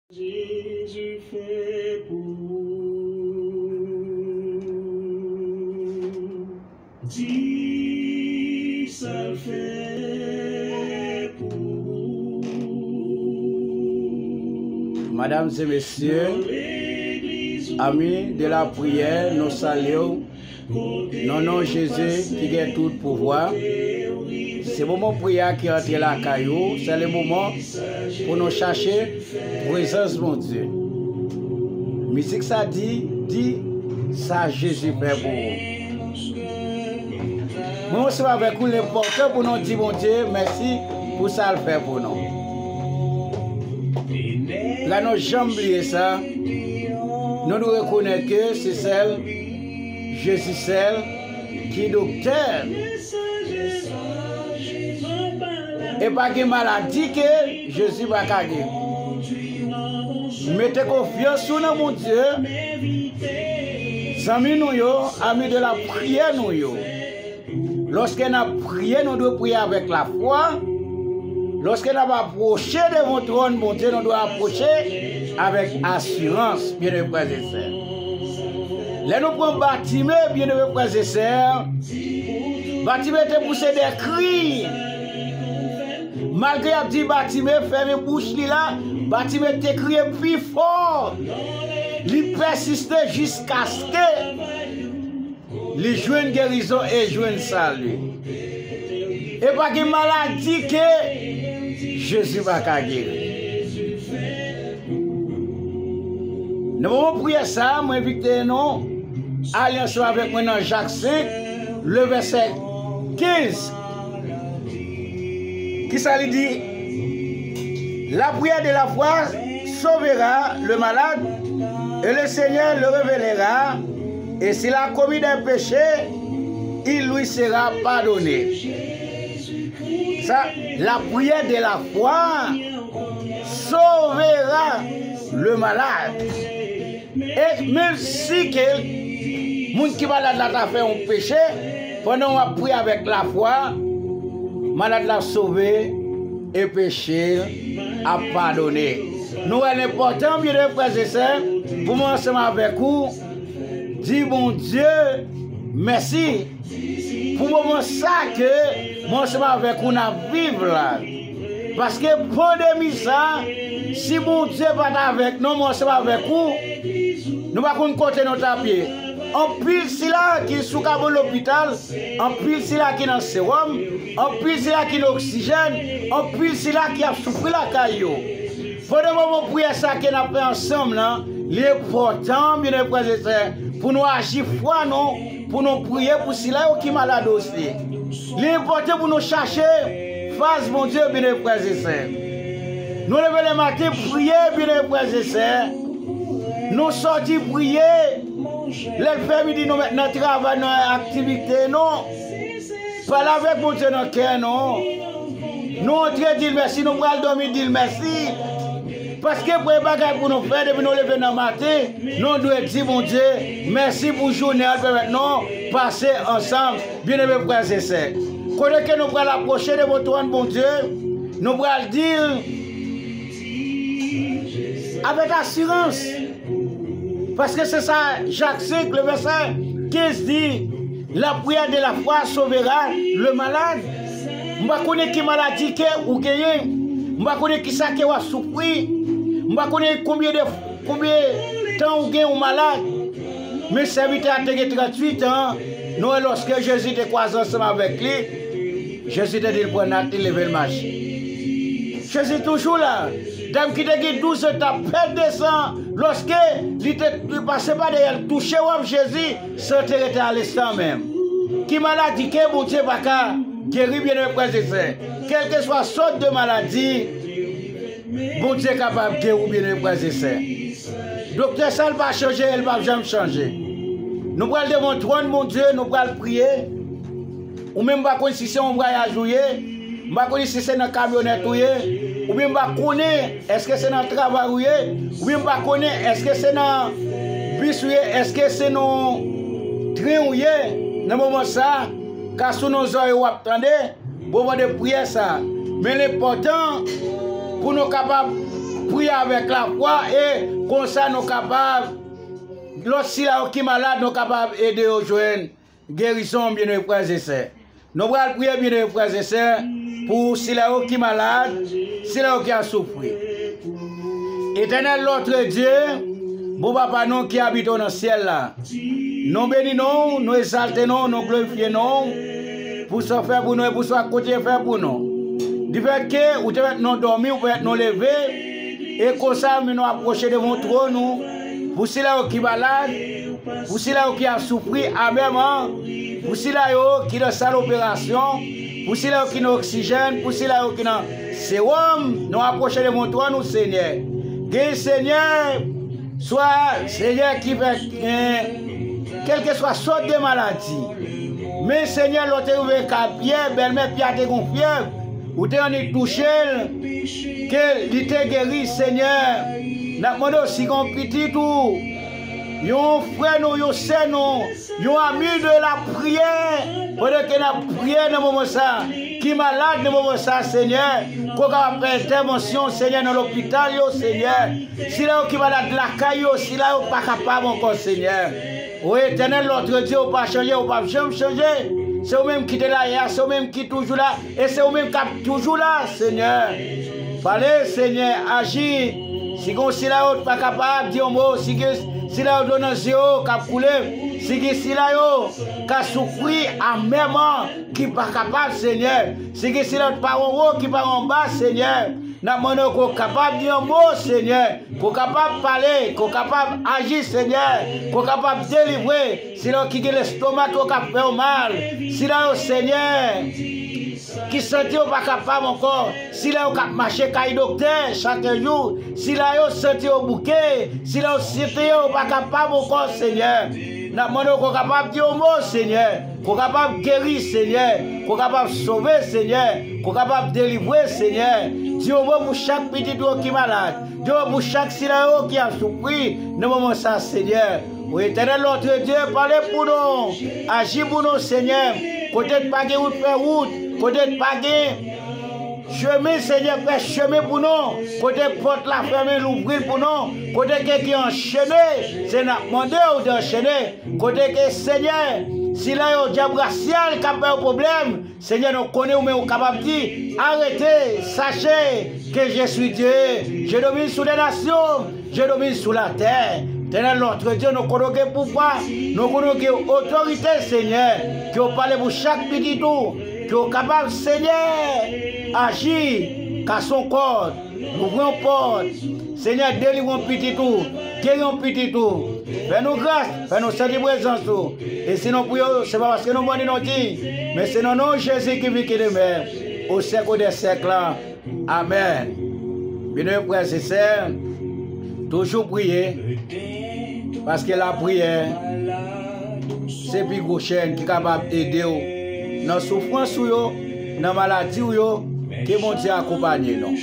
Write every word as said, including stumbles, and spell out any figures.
Jezi fè pou ou. Di sa l fè pou ou. Madam e mesye, ami de la priyè, nou salye w. Nan non Jezi ki gen tout pouvwa, se moman priyè a ki antre lakay ou, se le moman pou nou chache prezans Bondye. Mizik sa di, di sa Jezi fè pou ou. Mwen ansanm avèk ou, li enpòtan pou nou di Bondye mèsi pou sa l fè pou nou. La nou janm bliye sa, nou dwe rekonèt ke se sèl Jezi sèl ki doktè. E pa gen maladi ke Jezi pa ka geri. Mete konfyans ou nan Bondye. Zanmi nou yo, ami de la priyè nou yo. Lòske n ap priye, nou dwe priye avèk lafwa. Lòske n ap apwoche devan twòn Bondye, nou dwe apwoche avèk asirans, byeneme frè e sè. Lè nou pran Batime, byeneme frè e sè, Batime te pouse de kri. Malgre y ap di Batime fèmen bouch li la, Batime te kriye pi fò. Li pèsiste jiskaske li jwenn gerizon e jwenn sali. E pa gen maladi ke Jezi pa ka geri. Nan moman priyè sa a, mwen envite nou ale ansanm avèk mwen nan Jak senk, le vèsè kenz. Kisa li di? La prière de la foi sauvera le malade, et le Seigneur le réveillera, et s'il a commis des péchés, il lui sera pardonné. Sa, la prière de la foi sauvera le malade. E menm si ke moun ki malad la ta fè yon peche, pandan w ap priye avèk lafwa, malad la ap sove e peche l ap padone. Nou wè l enpòtan, byeneme frè e sè, pou mwen ansanm avèk ou di Bondye mèsi pou moman sa ke mwen ansanm avèk ou n ap viv la. Paske pandemi sa, si Bondye pa t avèk nou, mwen ansanm avèk ou, nou pa konn kote nou t ap ye. Anpil sila ki sou kabann lopital, anpil sila ki nan sewòm, anpil sila ki nan oksijèn, anpil sila ki ap soufri lakay yo. Pandan moman priyè sa ke n ap fè ansanm nan, li enpòtan, byeneme frè e sè, pou nou aji fwa nou, pou nou priye pou sila yo ki malad osi. Li enpòtan pou nou chache fas Bondye, byeneme frè e sè. Nou leve lè maten, priye, byeneme frè e sè. Nou sòti priye. Lè l fè midi, nou mèt nan travay, nan aktivite nou. Pale avèk Bondye nan kè nou. Nou antre, di l mèsi, nou pral dòmi, di l mèsi. Paske premye bagay pou nou fè depi nou leve nan maten, nou dwe di Bondye mèsi pou jounen an, l pèmèt nou pase ansanm, byeneme frè e sè. Kote ke nou pral apwoche devan twòn Bondye, nou pral di l avèk asirans. Paske se sa Jak senk, le vèsè kenz di, la prière de la foi sauvera le malade. M pa konnen ki maladi ke ou genyen. M pa konnen kisa ke w ap soufri. M pa konnen konbyen de, konbyen tan ou gen ou malad. Men sèvitè a te gen tranntuit an. Nou wè lòske Jezi te kwaze ansanm avèk li, Jezi te di l pran nat li, leve l mache. Jezi toujou la. Dam ki te gen douz an t ap pèd de san, lòske li te pase pa dèyè l, touche wòb Jezi, san te rete a lenstan menm. Ki maladi ke Bondye pa ka geri, byeneme frè e sè? Kèlkeswa sòt de maladi, Bondye kapab geri w, byeneme frè e sè. Doktè sa, l pa chanje, e l p ap janm chanje. Nou pral devan twòn Bondye, nou pral priye. Ou menm pa konn si se yon vwayaj ou ye, m pa konnen si se nan kamyonèt ou ye, oubyen m pa konnen èske se nan travay ou ye, oubyen m pa konnen èske se nan bis ou ye, èske se nan tren ou ye. Nan moman sa, ka sou nan zòrèy ou ap tande, bon, mande priyè sa. Men l enpòtan pou nou kapab Priye avèk lafwa e konsa nou kapab, lòt sila yo ki malad, nou kapab ede yo jwenn gerizon, byeneme frè e sè. Nou pral priye, byeneme frè e sè, pou sila yo ki malad, sila yo ki ap soufri. Etènèl, notre Dieu, bon Papa nou ki abite nan syèl la, nou beni non w, nou egzalte non w, nou glorifye non w, pou sa w fè pou nou e pou sa w kontinye fè pou nou. Difèt ke ou te mèt nou dòmi, ou pèmèt nou leve, e konsa men nou apwoche devan twòn ou, pou sila yo ki malad, pou sila yo ki ap soufri amèman, pou sila yo ki nan sal operasyon, pou sila yo ki nan oksijèn, pou sila yo ki nan sewòm, nou apwoche devan twòn ou, Senyè. Gen, Senyè, swa, Senyè, ki fè, eh, kèlkeswa sòt de maladi. Men, Senyè, lè w te rive kay Pyè, bèlmè Pyè a te gon fyèv, ou te annik touche l, ke li te geri, Senyè. N ap mande w si gen yon pitit ou, yon frè nou, yon sè nou, yon ami de la priyè, pandan ke n ap priye nan moman sa, ki malad nan moman sa, Senyè, ke w kapab fè entèvansyon, Senyè, nan lopital yo, Senyè. Sila yo ki malad lakay yo, sila yo pa kapab ankò, Senyè. O Etènèl, notre Dieu, ou pa chanje, ou p ap janm chanje. Se ou menm ki te la yè a, se ou menm ki toujou la, e se ou menm k ap toujou la, Senyè. Pale, Senyè, aji. Si gen sila yo pa kapab di yon mo, si gen sila yo dlo nan zye yo k ap koule, si gen sila yo ka soufri amèman, ki pa kapab, Senyè, si gen sila yo pa anwo, ki pa anba, Senyè, n ap mande w ke w kapab di yon mo, Senyè, ke w kapab pale, ke w kapab aji, Senyè, ke w kapab delivre sila yo ki gen lestoma yo k ap fè yo mal, sila yo, Senyè, ki santi yo pa kapab ankò, sila yo k ap mache kay doktè chak jou, sila yo santi yo bouke, sila yo santi yo pa kapab ankò, Senyè. N ap mande w ke w kapab di yon mo, Senyè, ke w kapab geri, Senyè, ke w kapab sove, Senyè, ke w kapab delivre, Senyè. Di yon mo pou chak pitit ou yo ki malad. Di yon mo pou chak sila yo ki ap soufri nan moman sa, Senyè. O Etènèl, notre Dieu, pale pou nou. Aji pou nou, Senyè. Kote pa gen wout, fè wout. Kote pa gen chemen, Senyè, fè chemen pou nou. Kote pòt la fèmen, louvri l pou nou. Kote ke ki anchene, se n ap mande w de anchene. Kote ke, Senyè, sila yo dyab rasyal k ap ba yo pwoblèm, Senyè, nou konnen ou menm ou kapab di, arete, sache ke je suis Dieu, je domine sou les nations, je domine sou la terre. Etènèl, notre Dieu, nou konnen w gen pouvwa, nou konnen w gen otorite, Senyè, ke w pale pou chak pitit ou, ke w kapab, Senyè, aji, kase yon kòd, louvri yon pòt. Senyè, delivre yon pitit ou, geri yon pitit ou. Fè nou gras, fè nou santi prezans ou. E si nou priye w, se pa paske nou mande nou di, men se nan non Jezi ki viv, ki demè, o syèk dè syèk la. Amèn. Byeneme frè e sè, toujou priye, paske lapriyè se pi gwo chèn ki kapab ede w nan soufrans ou yo, nan maladi w yo, ke Bondye akonpanye nou.